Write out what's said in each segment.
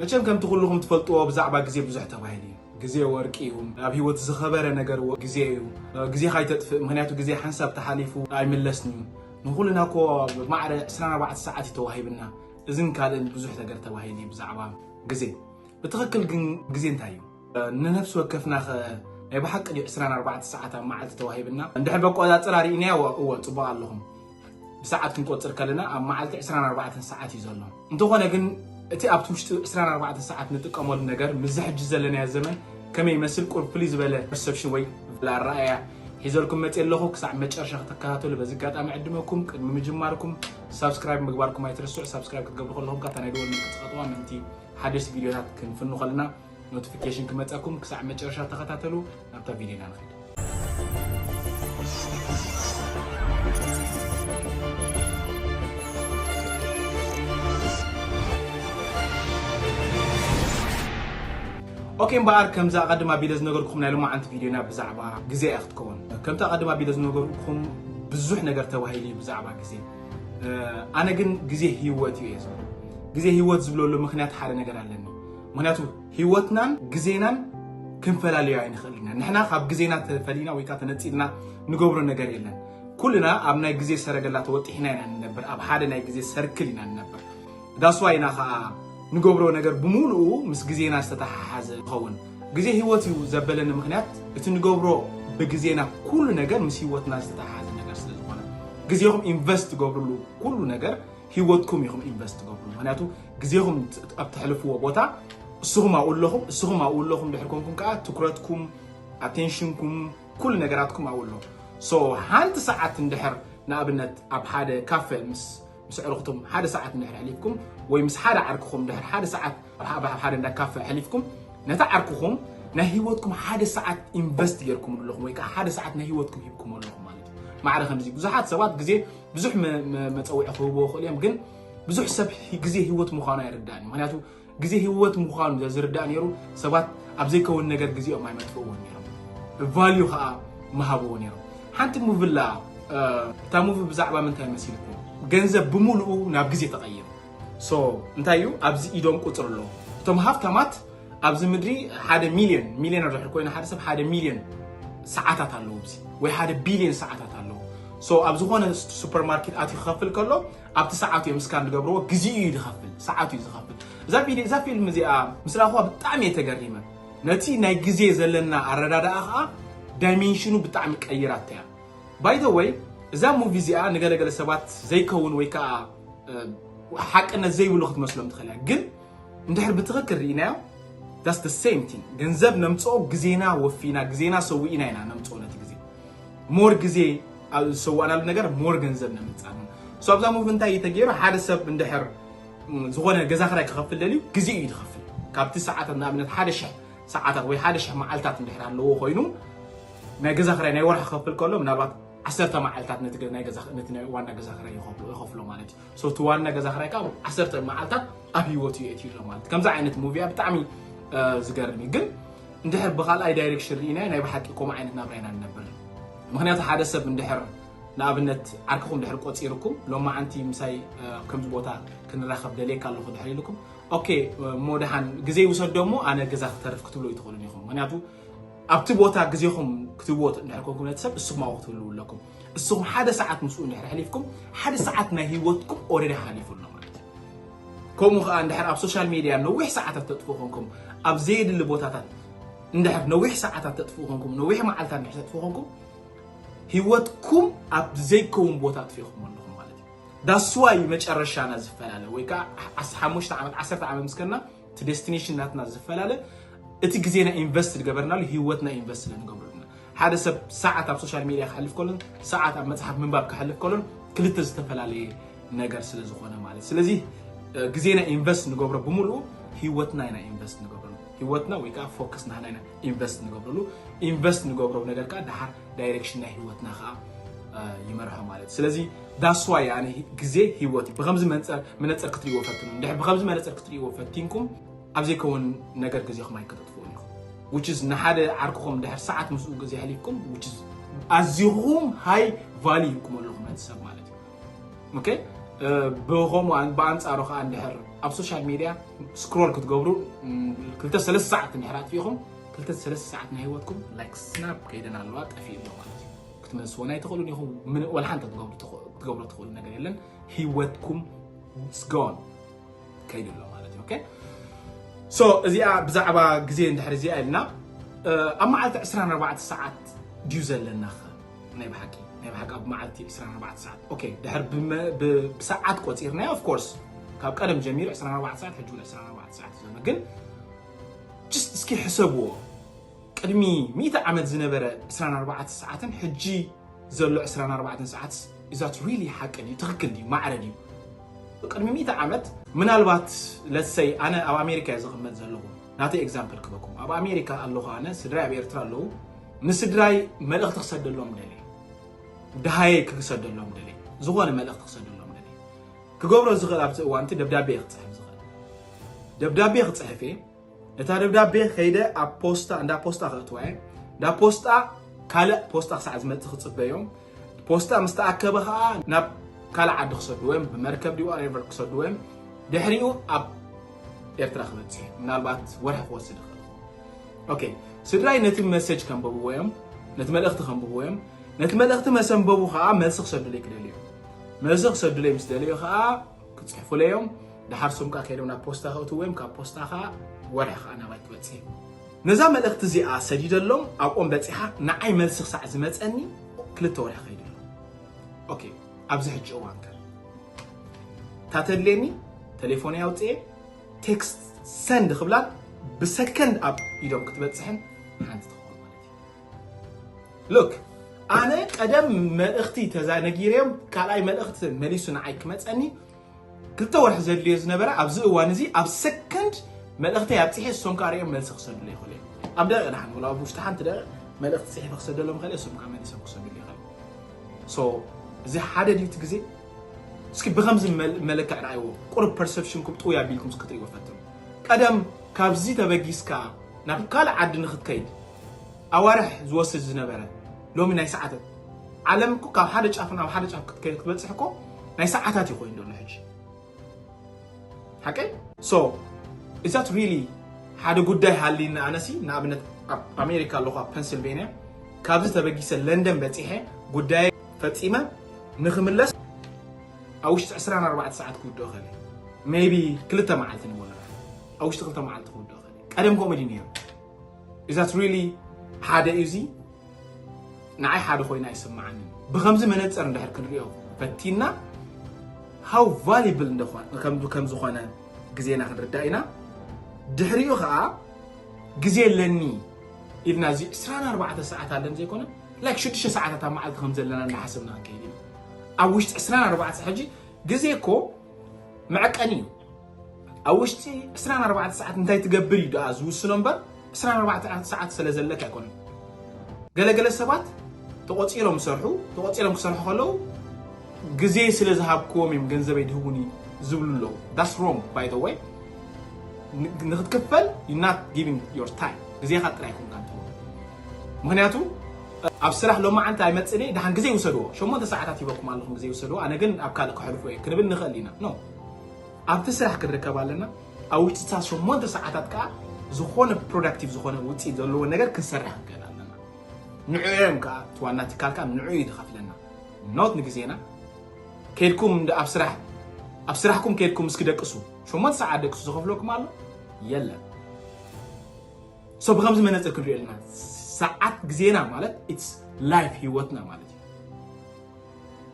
መቸም ከምቲ ኩልኹም ትፈልጥዎ ብዛዕባ ግዜ ብዙሕ ተባሂሉ እዩ። ግዜ ወርቂ እዩ። ኣብ ህይወት ዝኸበረ ነገር ወ- ግዜ እዩ። ግዜ ካይተጥፍእ፣ ምክንያቱ ግዜ ሓንሳብ ተሓሊፉ ኣይምለስን እዩ። ንኹልና እኮ ብማዕረ ዕስራን ኣርባዕተ ሰዓት እዩ ተዋሂብና። እዝን ካልእን ብዙሕ ነገር ተባሂሉ እዩ ብዛዕባ ግዜ። ብትኽክል ግን ግዜ እንታይ እዩ? ንነፍሲ ወከፍና ኸ ናይ ብሓቂ ድዩ ዕስራን ኣርባዕተ ሰዓት ኣብ መዓልቲ ተዋሂብና? እንድሕር በቆፃፅራ ርኢናዮ፣ እወ፣ እወ፣ ፅቡቕ ኣለኹም። ብሰዓት ክንቆፅር ከለና ኣብ መዓልቲ ዕስራን ኣርባዕተን ሰዓት እዩ ዘሎ። እንተኾነ ግን እቲ ኣብቲ ውሽጢ ዕስራን ኣርባዕተን ሰዓት ንጥቀመሉ ነገር ምስዚ ሕጂ ዘለናዮ ዘመን ከመይ ይመስል ቁርብ ፍልይ ዝበለ ፐርሰፕሽን ወይ ዝበለ ኣረኣእያ ሒዘልኩም መፅእ ኣለኹ። ክሳዕ መጨረሻ ከተከታተሉ በዚ ኣጋጣሚ ዕድመኩም። ቅድሚ ምጅማርኩም ሳብስክራይብ ምግባርኩም ኣይትረስዑ። ሳብስክራይብ ክትገብሩ ከለኹም ካታ ናይ ደወል ምልክት ትኸጥዋ ምእንቲ ሓደሽቲ ቪድዮታት ክንፍኑ ከለና ኖቲፊኬሽን ክመፀኩም። ክሳዕ መጨረሻ ተኸታተሉ። ናብታ ቪድዮና ንኸይድ። ኦኬ፣ እምበኣር ከምዛ ቀድም ኣቢለ ዝነገርኩም ናይ ሎማዓንቲ ቪድዮና ብዛዕባ ግዜ እያ ክትከውን። ከምታ ቀድም ኣቢለ ዝነገርኩም ብዙሕ ነገር ተባሂሉ እዩ ብዛዕባ ግዜ። ኣነ ግን ግዜ ህይወት እዩ እየ ዝብል። ግዜ ህይወት ዝብለሉ ምክንያት ሓደ ነገር ኣለኒ። ምክንያቱ ህይወትናን ግዜናን ክንፈላለዮ ኣይንኽእል ኢና። ንሕና ካብ ግዜና ተፈሊና ወይ ከዓ ተነፂልና ንገብሮ ነገር የለን። ኩልና ኣብ ናይ ግዜ ሰረገላ ተወጢሕና ኢና ንነብር። ኣብ ሓደ ናይ ግዜ ሰርክል ኢና ንነብር። ዳስዋ ኢና ከዓ ንገብሮ ነገር ብምሉኡ ምስ ግዜና ዝተተሓሓዘ ይኸውን። ግዜ ህይወት እዩ ዘበለኒ ምክንያት እቲ ንገብሮ ብግዜና ኩሉ ነገር ምስ ህይወትና ዝተተሓሓዘ ነገር ስለ ዝኾነ። ግዜኹም ኢንቨስት ትገብርሉ ኩሉ ነገር ህይወትኩም ኢኹም ኢንቨስት ትገብሩ። ምክንያቱ ግዜኹም ኣብ ተሕልፍዎ ቦታ እስኹም ኣብኡ ኣለኹም። እስኹም ኣብኡ ኣለኹም ድሕር ኮንኩም ከዓ ትኩረትኩም፣ ኣቴንሽንኩም፣ ኩሉ ነገራትኩም ኣብኡ ኣሎ። ሶ ሓንቲ ሰዓት እንድሕር ንኣብነት ኣብ ሓደ ካፈ ምስ ምስ ዕርኽቱም ሓደ ሰዓት እንድሕር ኣሕሊፍኩም ወይ ምስ ሓደ ዓርክኹም ድሕር ሓደ ሰዓት ኣብ ሓደ እንዳ ካፈ ኣሕሊፍኩም ነታ ዓርክኹም ናይ ህይወትኩም ሓደ ሰዓት ኢንቨስት ጌርኩም ኣለኹም ወይ ከዓ ሓደ ሰዓት ናይ ህይወትኩም ሂብኩም ኣለኹም ማለት እዩ። ማዕረ ከምዚ ብዙሓት ሰባት ግዜ ብዙሕ መ- መ- መፀውዒ ክህብዎ ይኽእሉ እዮም፣ ግን ብዙሕ ሰብ ሂ- ግዜ ህይወት ምዃኑ ኣይርዳእን እዩ። ምክንያቱ ግዜ ህይወት ምዃኑ እንተ ዝርዳእ ነይሩ ሰባት ኣብ ዘይከውን ነገር ግዜኦም ኣይመጥፍእዎን ነይሮም። ቫልዩ ከዓ ምሃብዎ ነይሮም። ሓንቲ ሙቪ ኣላ። እታ ሙቪ ብዛዕባ ምንታይ መሲልኩም? ገንዘብ ብምሉኡ ናብ ግዜ ተቐይሩ። ሶ እንታይ እዩ ኣብዚ ኢዶም ቁፅሪ ኣሎ። እቶም ሃፍታማት ኣብዚ ምድሪ ሓደ ሚልዮን ሚልዮነር ድሕር ኮይኑ ሓደ ሰብ ሓደ ሚልዮን ሰዓታት ኣለዎ ኣብዚ ወይ ሓደ ቢልዮን ሰዓታት ኣለዎ። ሶ ኣብ ዝኾነ ሱፐርማርኬት ኣትዩ ክኸፍል ከሎ ኣብቲ ሰዓቱ እዮም ስካን ዝገብርዎ። ግዜኡ እዩ ዝኸፍል፣ ሰዓቱ እዩ ዝኸፍል። እዛ ቪድዮ እዛ ፊልም እዚኣ ምስ ረኣኹዋ ብጣዕሚ እየ ተገሪመ። ነቲ ናይ ግዜ ዘለና ኣረዳድኣ ከዓ ዳይሜንሽኑ ብጣዕሚ ቀይራቶ እያ። ባይ ዘ ወይ እዛ ሙቪ እዚኣ ንገለገለ ሰባት ዘይከውን ወይ ከዓ ሓቅነት ዘይብሉ ክትመስሎም ትኽእል እያ። ግን እንድሕር ብትኽክል ርኢናዮ that's the same thing። ገንዘብ ነምፅኦ ግዜና ወፊና ግዜና ሰዊእና ኢና ነምፅኦ ነቲ ግዜ። ሞር ግዜ ዝሰዋእናሉ ነገር ሞር ገንዘብ ነምፅኣሉ። ሶ ኣብዛ ሙቪ እንታይ እዩ ተገይሩ? ሓደ ሰብ እንድሕር ዝኾነ ገዛ ክራይ ክኸፍል ደልዩ ግዜ እዩ ዝኸፍል። ካብቲ ሰዓታት ንኣብነት ሓደ ሽሕ ሰዓታት ወይ ሓደ ሽሕ መዓልታት እንድሕር ኣለዎ ኮይኑ ናይ ገዛ ክራይ ናይ ወርሒ ክኸፍል ከሎ ምናልባት ዓሰርተ መዓልታት ነቲ ገ- ናይ ገዛ ነቲ ናይ ዋና ገዛ ክራይ ይኸፍሎ ይኸፍሎ ማለት እዩ። ሶ እቲ ዋና ገዛ ክራይ ካብ ዓሰርተ መዓልታት ኣብ ህይወት እዩ እትይሎ ማለት ከምዚ ዓይነት ሙቪያ ብጣዕሚ ዝገርም እዩ። ግን እንድሕር ብካልኣይ ዳይሬክሽን ርኢናዮ ናይ ብሓቂ ከምኡ ዓይነት ናብራ ኢና ንነብር። ምክንያቱ ሓደ ሰብ እንድሕር ንኣብነት ዓርክኹም ድሕር ቆፂርኩም ሎማዓንቲ ምሳይ ከምዚ ቦታ ክንራኸብ ደልየካ ኣለኹ ድሕር ኢልኩም ኦኬ እሞ ደሓን ግዜ ይውሰዶ እሞ ኣነ ገዛ ክተርፍ ክትብሉ ይትኽእሉን ኢኹም። ምክንያቱ ኣብቲ ቦታ ግዜኹም ክትህብዎ እንድሕር ኮንኩም ነቲ ሰብ እስኹም ኣብኡ ክትህልዉ ኣለኩም። እስኹም ሓደ ሰዓት ምስኡ እንድሕር ኣሕሊፍኩም ሓደ ሰዓት ናይ ህይወትኩም ኦረዲ ሓሊፉ ኣሎ ማለት እዩ። ከምኡ ከዓ እንድሕር ኣብ ሶሻል ሚድያ ነዊሕ ሰዓታት ተጥፍኡ ኮንኩም ኣብ ዘየድሊ ቦታታት እንድሕር ነዊሕ ሰዓታት ተጥፍኡ ኮንኩም ነዊሕ መዓልታት እንድሕር ተጥፍኡ ኮንኩም ህይወትኩም ኣብ ዘይከውን ቦታ ኣጥፊእኹም ኣለኹም ማለት እዩ። ዳስዋይ መጨረሻና ዝፈላለ ወይ ከዓ ሓሙሽተ ዓመት ዓሰርተ ዓመት ምስከና እቲ ዴስቲኔሽን ናትና ዝፈላለ እቲ ግዜና ኢንቨስት ዝገበርናሉ ህይወትና ኢንቨስት ስለንገብረልና ሓደ ሰብ ሰዓት ኣብ ሶሻል ሚድያ ክሕልፍ ከሎን ሰዓት ኣብ መፅሓፍ ምንባብ ክሕልፍ ከሎን ክልተ ዝተፈላለየ ነገር ስለ ዝኾነ ማለት ስለዚ ግዜና ኢንቨስት ንገብሮ ብምሉኡ ህይወትና ኢና ኢንቨስት ንገብረሉ ህይወትና ወይ ከዓ ፎከስ ናህና ኢና ኢንቨስት ንገብረሉ ኢንቨስት ንገብሮ ነገር ከዓ ደሓር ዳይሬክሽን ናይ ህይወትና ከዓ ይመርሖ ማለት ስለዚ ዳስዋይ ኣነ ግዜ ህይወት እዩ ብከምዚ መነፀር ክትሪእዎ ፈትኑ እንድሕር ብከምዚ መነፀር ክትሪእዎ ፈቲንኩም ኣብ ዘይከውን ነገር ግዜኹም ኣይከተጥፍኡን ኢኹም which is ንሓደ ዓርክኹም ድሕር ሰዓት ምስኡ ግዜ ኣሕሊፍኩም which is ኣዚኹም ሃይ ቫሊ ሂብኩም ኣለኹም ነቲ ሰብ ማለት እዩ okay ብኸምኡ ብኣንፃሩ ከዓ እንድሕር ኣብ ሶሻል ሚድያ ስክሮል ክትገብሩ ክልተ ሰለስተ ሰዓት እንድሕር ኣጥፊእኹም ክልተ ሰለስተ ሰዓት ናይ ህይወትኩም ላይክ ስናፕ ከይደን ኣለዋ ጠፊኡ ኣሎ ማለት እዩ። ክትመልስዎ ናይ ትኽእሉን ኢኹም። ወላ ሓንቲ ክትገብሩ ትኽእሉ ነገር የለን። ህይወትኩም ስጎን ከይዱ ኣሎ ማለት እዩ። ሶ እዚኣ ብዛዕባ ግዜ እንድሕር እዚኣ ኢልና ኣብ መዓልቲ ዕስራን ኣርባዕተ ሰዓት ድዩ ዘለናኸ? ናይ ብሓቂ ናይ ብሓቂ ኣብ መዓልቲ ዕስራን ኣርባዕተ ሰዓት ኦኬ፣ ድሕር ብሰዓት ቆፂርናዮ ኦፍኮርስ ካብ ቀደም ጀሚሩ ዕስራን ኣርባዕተ ሰዓት ሕጂ እውን ዕስራን ኣርባዕተ ሰዓት ዘሎ ግን ጅስት እስኪ ሕሰብዎ። ቅድሚ ሚእቲ ዓመት ዝነበረ ዕስራን ኣርባዕተ ሰዓትን ሕጂ ዘሎ ዕስራን ኣርባዕተን ሰዓት is that really ሓቂ ድዩ? ትኽክል ድዩ? ማዕረ ድዩ? ቅድሚ ሚእቲ ዓመት ምናልባት ለሰይ ኣነ ኣብ ኣሜሪካ እየ ዝቕመጥ ዘለኹ። ናተይ ኤግዛምፕል ክበኩም ኣብ ኣሜሪካ ኣለኹ ኣነ ስድራይ ኣብ ኤርትራ ኣለዉ። ንስድራይ መልእኽቲ ክሰደሎም ደልየ፣ ድሃየይ ክሰደሎም ደልየ፣ ዝኾነ መልእኽቲ ክሰደሎም ደልየ። ክገብሮ ዝኽእል ኣብዚ እዋንቲ ደብዳቤ ክፅሕፍ ዝኽእል ደብዳቤ ክፅሕፍ እየ። ነታ ደብዳቤ ከይደ ኣብ ፖስታ እንዳ ፖስታ ከእትዋ እየ። እንዳ ፖስታ ካልእ ፖስታ ክሳዕ ዝመፅእ ክፅበዮም። ፖስታ ምስ ተኣከበ ከዓ ናብ ካልእ ዓዲ ክሰድዎ እዮም ብመርከብ ድዩ whatever ክሰድዎ እዮም። ድሕሪኡ ኣብ ኤርትራ ክበፅሕ ምናልባት ወርሒ ክወስድ ይኽእል። ኦኬ፣ ስድራይ ነቲ መሰጅ ከንበብዎ እዮም፣ ነቲ መልእኽቲ ከንብብዎ እዮም። ነቲ መልእኽቲ መሰንበቡ ከዓ መልሲ ክሰዱለይ ክደልዩ እዮም። መልሲ ክሰዱለይ ምስ ደለዩ ከዓ ክፅሕፉለይ እዮም። ድሓር ሶም ከዓ ከይዶም ናብ ፖስታ ከእትዎ እዮም። ካብ ፖስታ ከዓ ወርሒ ከዓ ናባይ ክበፅሕ እዩ። ነዛ መልእኽቲ እዚኣ ሰዲደሎም ኣብኦም በፂሓ ንዓይ መልሲ ክሳዕ ዝመፀኒ ክልተ ወርሒ ከይዱ ኣሎ። ኦኬ፣ ኣብዚ ሕጂ እዋን ከ ታተድልየኒ ተሌፎን ኣውፅኤ ቴክስት ሰንድ ክብላ ብሰከንድ ኣብ ኢዶም ክትበፅሕን ሓንቲ ትኸውን ማለት እዩ። ሉክ ኣነ ቀደም መልእኽቲ ተዛነጊረዮም ካልኣይ መልእኽቲ መሊሱ ንዓይ ክመፀኒ ክልተ ወርሒ ዘድልዮ ዝነበረ ኣብዚ እዋን እዚ ኣብ ሰከንድ መልእኽተይ ኣብፂሐ እሶም ከዓ ሪኦም መልሲ ክሰዱለ ይኽእሉ እዮም። ኣብ ደቂቕ ደሓን ወላ ኣብ ውሽጢ ሓንቲ ደቂቕ መልእኽቲ ፅሒፈ ክሰደሎም ይኽእል እሶም ከዓ መሊሶም ክሰዱለ ይኽእል። ሶ እዚ ሓደ ድዩ እቲ ግዜ? እስኪ ብከምዚ መል- መለክዕ ረኣይዎ። ቁሩብ ፐርሰፕሽንኩም ጥውይ ኣቢልኩም እስኪ ክትሪእዎ ፈትኑ። ቀደም ካብዚ ተበጊስካ ናብ ካልእ ዓዲ ንክትከይድ ኣዋርሕ ዝወስድ ዝነበረ ሎሚ ናይ ሰዓታት ዓለም እኮ ካብ ሓደ ጫፍ ናብ ሓደ ጫፍ ክትከይድ ክትበፅሕ እኮ ናይ ሰዓታት እዩ ኮይኑ ዘሎ ሕጂ። ሓቀይ ሶ is that really ሓደ ጉዳይ ሃልይና ኣነሲ ንኣብነት ኣብ ኣሜሪካ ኣለኹ ኣብ ፐንስልቬንያ ካብዚ ተበጊሰ ለንደን በፂሐ ጉዳይ ፈፂመ ንክምለስ ኣብ ውሽጢ ዕስራን ኣርባዕተ ሰዓት ክውድኦ ከለ ሜይቢ ክልተ መዓልቲ ንበሎ ኣብ ውሽጢ ክልተ መዓልቲ ክውድኦ ከለ ቀደም ከምኡ ድዩ ነይሩ? Is that really ሓደ እዩ እዚ ንዓይ ሓደ ኮይኑ ኣይስምዓንን። ብከምዚ መነፅር እንድሕር ክንሪኦ ፈቲና how valuable ከም ዝኾነ ግዜና ክንርዳእ ኢና። ድሕሪኡ ከዓ ግዜ ኣለኒ ኢልና እዚ ዕስራን ኣርባዕተ ሰዓት ኣለን ዘይኮነ ላይክ ሽዱሽተ ሰዓታት ኣብ መዓልቲ ከም ዘለና እናሓሰብና ክንከይድ ኢና። ኣብ ውሽጢ ዕስራን ኣርባዕተ ሕጂ ግዜ እኮ መዐቀኒ እዩ። ኣብ ውሽጢ ዕስራን ኣርባዕተ ሰዓት እንታይ ትገብር እዩ ደኣ ዝውስኖ እምበር ዕስራን ኣርባዕተ ሰዓት ስለ ዘለካ ኣይኮነን። ገለገለ ሰባት ተቆፂሮም ይሰርሑ፣ ተቆፂሮም ክሰርሑ ከለዉ ግዜ ስለ ዝሃብክዎም እዮም ገንዘበይ ድህቡኒ ዝብሉ ኣለዉ። That's wrong by the way። ንክትክፈል you not giving your time ግዜካ ጥራይ ኮንካ እንትኸውን ምክንያቱ ኣብ ስራሕ ሎማዓንቲ ኣይመፅእን እየ ደሓን ግዜ ይውሰድዎ ሸሞንተ ሰዓታት ሂበኩም ኣለኹም ግዜ ይውሰድዎ ኣነ ግን ኣብ ካልእ ከሕልፎ እየ ክንብል ንኽእል ኢና ኖ ኣብቲ ስራሕ ክንርከብ ኣለና ኣብ ውሽጢ እታ ሸሞንተ ሰዓታት ከዓ ዝኾነ ፕሮዳክቲቭ ዝኾነ ውፅኢት ዘለዎ ነገር ክንሰርሕ ክንክእል ኣለና ንዑ እዮም ከዓ እቲ ዋና ትካል ከዓ ንዑ እዩ ዝኸፍለና not ንግዜና ከድኩም ኣብ ስራሕ ኣብ ስራሕኩም ከድኩም እስኪ ደቅሱ ሸሞንተ ሰዓት ደቅሱ ዝኸፍለኩም ኣሎ የለን so ብከምዚ መነፅር ክንሪኦ ኣለና ሰዓት ግዜና ማለት it's life ህይወትና ማለት እዩ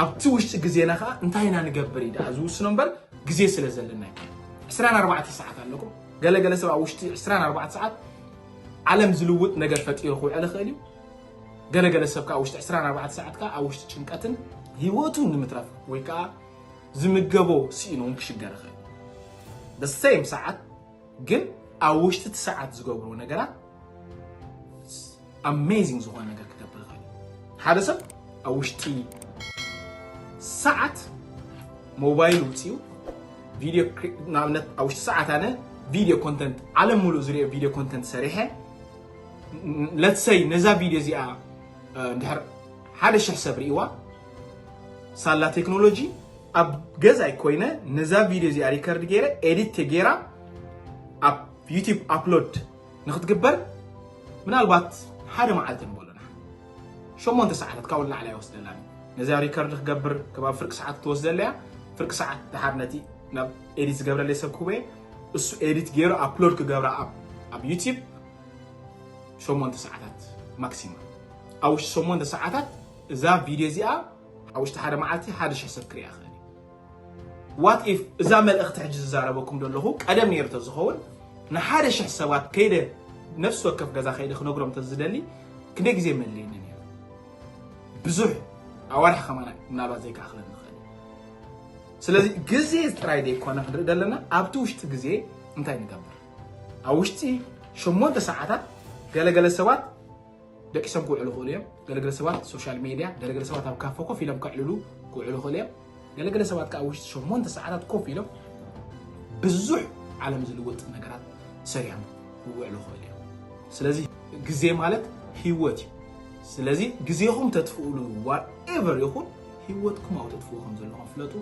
ኣብቲ ውሽጢ ግዜና ከዓ እንታይ ኢና ንገብር እዩ ደኣ ዝውስኖ እምበር ግዜ ስለ ዘለና ይኮነ ዕስራን ኣርባዕተ ሰዓት ኣለኩም ገለገለ ሰብ ኣብ ውሽጢ ዕስራን ኣርባዕተ ሰዓት ዓለም ዝልውጥ ነገር ፈጢሩ ክውዕል ይኽእል እዩ ገለገለ ሰብ ከዓ ውሽጢ ዕስራን ኣርባዕተ ሰዓት ከዓ ኣብ ውሽጢ ጭንቀትን ህይወቱ ንምትራፍ ወይ ከዓ ዝምገቦ ስኢኑ እውን ክሽገር ይኽእል the same ሰዓት ግን ኣብ ውሽጢ እቲ ሰዓት ዝገብሮ ነገራት amazing ዝኾነ ነገር ክገብር ይኽእል ሓደ ሰብ ኣብ ውሽጢ ሰዓት ሞባይል ውፅኡ ቪድዮ ንኣብነት ኣብ ውሽጢ ሰዓት ኣነ ቪድዮ ኮንተንት ዓለም ሙሉእ ዝሪኦ ቪድዮ ኮንተንት ሰሪሐ let's say ነዛ ቪድዮ እዚኣ እንድሕር ሓደ ሽሕ ሰብ ርእይዋ ሳላ ቴክኖሎጂ ኣብ ገዛይ ኮይነ ነዛ ቪድዮ እዚኣ ሪከርድ ገይረ ኤዲት ተገይራ ኣብ ዩቲዩብ ኣፕሎድ ንክትግበር ምናልባት ሓደ መዓልቲ ንበሎ ንሓ ሸሞንተ ሰዓታት ካብኡ ንላዕሊ ኣይወስደላን። ነዚኣ ሪከርድ ክገብር ከባቢ ፍርቂ ሰዓት ትወስደለያ። ፍርቂ ሰዓት ድሓር ነቲ ናብ ኤዲት ዝገብረለይ ሰብ ክህቦ እየ። እሱ ኤዲት ገይሩ ኣፕሎድ ክገብራ ኣብ ኣብ ዩቲዩብ ሸሞንተ ሰዓታት ማክሲማም። ኣብ ውሽጢ ሸሞንተ ሰዓታት እዛ ቪድዮ እዚኣ ኣብ ውሽጢ ሓደ መዓልቲ ሓደ ሽሕ ሰብ ክሪኣ ክእል እዩ። ዋት ኢፍ እዛ መልእኽቲ ሕጂ ዝዛረበኩም ዘለኹ ቀደም ነይሩ ተዝኸውን ንሓደ ሽሕ ሰባት ከይደ ነፍሲ ወከፍ ገዛ ከይደ ክነግሮም ተዝደሊ ክንደይ ግዜ መድለይኒ ነይሩ? ብዙሕ ኣዋርሕ ከማና ምናልባት ዘይከኣኽለኒ ይኽእል እዩ። ስለዚ ግዜ ጥራይ ዘይኮነ ክንርኢ ዘለና ኣብቲ ውሽጢ ግዜ እንታይ ንገብር? ኣብ ውሽጢ ሸሞንተ ሰዓታት ገለገለ ሰባት ደቂሶም ክውዕሉ ይኽእሉ እዮም። ገለገለ ሰባት ሶሻል ሜድያ፣ ገለገለ ሰባት ኣብ ካፈ ኮፍ ኢሎም ከዕልሉ ክውዕሉ ይኽእሉ እዮም። ገለገለ ሰባት ከዓ ውሽጢ ሸሞንተ ሰዓታት ኮፍ ኢሎም ብዙሕ ዓለም ዝልውጥ ነገራት ሰሪሖም ክውዕሉ ይኽእሉ እዮም። ስለዚ ግዜ ማለት ህይወት እዩ። ስለዚ ግዜኹም ተጥፍእሉ ዋትኤቨር ይኹን ህይወትኩም ኣብ ተጥፍኡ ከም ዘለኹም ፍለጡ።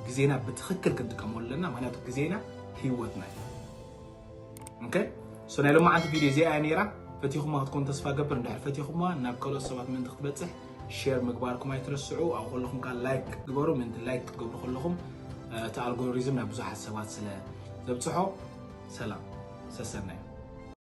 ግዜና ብትኽክል ክንጥቀመሉ ኣለና። ምክንያቱ ግዜና ህይወትና እዩ። ኦኬ ሶ ናይ ሎማዓንቲ ቪድዮ እዚኣ እያ ነይራ። ፈቲኹማ ክትኮኑ ተስፋ ገብር። እንድሕር ፈቲኹማ ናብ ካልኦት ሰባት ምእንቲ ክትበፅሕ ሼር ምግባርኩም ኣይትረስዑ። ኣብ ከለኹም ከዓ ላይክ ግበሩ። ምእንቲ ላይክ ክትገብሩ ከለኹም እቲ ኣልጎሪዝም ናብ ብዙሓት ሰባት ስለ ዘብፅሖ። ሰላም ሰሰናዩ።